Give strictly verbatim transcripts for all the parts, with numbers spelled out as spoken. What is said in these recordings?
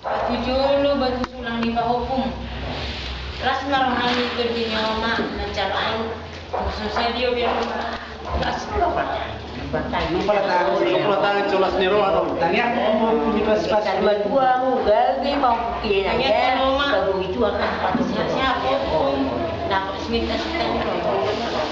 Batu jolo, batu sulang ni pahompum. Las ma rohami tondi ni oma, na jalo on. Susah dia biar las. Kepala tangan, kepala tangan, colas ni roha dong. Tanya, di pas, pas. Tangiang tu oma. Siapa? Dapat seminta, seminta ni roha.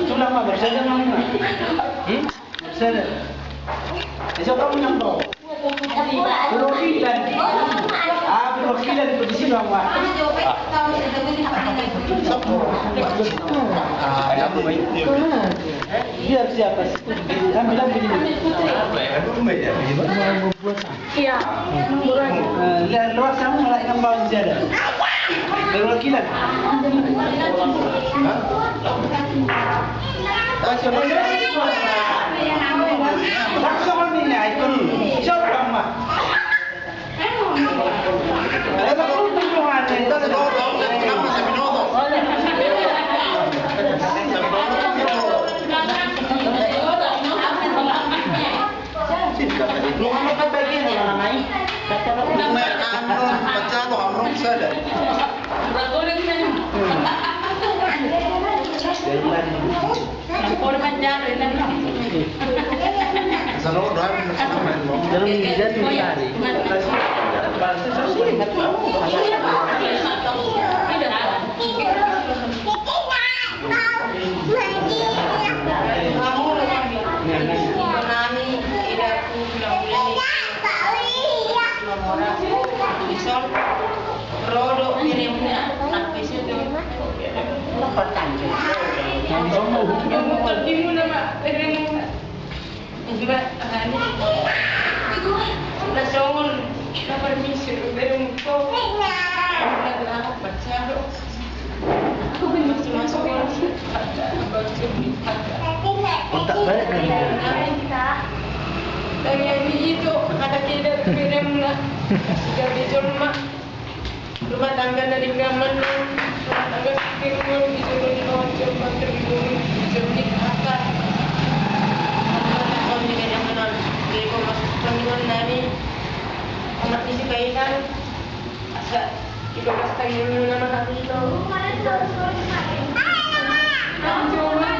Sudah, Pak, bersih aja, Mang. Hmm? Bersih aja. Besok kamu yang bawa. Perwakilan. Ah, perwakilan itu di sini, Bang, Pak. Ah, biar siapa sih? Kan bilang begini. Iya. Eh, lihat luar sana, malah ikan bawang di sana. Perwakilan. Hah? Langsung aja. Langsung aja, ikut. Siapa, Mak? Ima, aha ni? Na songon na permisi, bereng ko. Na gelap, baca do. Masuk, masuk, masuk. Kontak balik dari mana? Dari itu, ada keder, bereng na. Sudah dijolma. Rumah tangga na denggan, rumah tangga singkir, di jolo ni kawan coba terlindungi, di jolo ni kakak. Kami dengan yang kenal, jadi kau masuk kandungan nami, anak isi kainan, asa tiga belas tahun nama kami itu. Kami coba, kami coba, kami coba.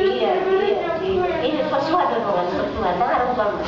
Iya, iya, iya. Ini sesuatu dengan sesuatu, harus bangun.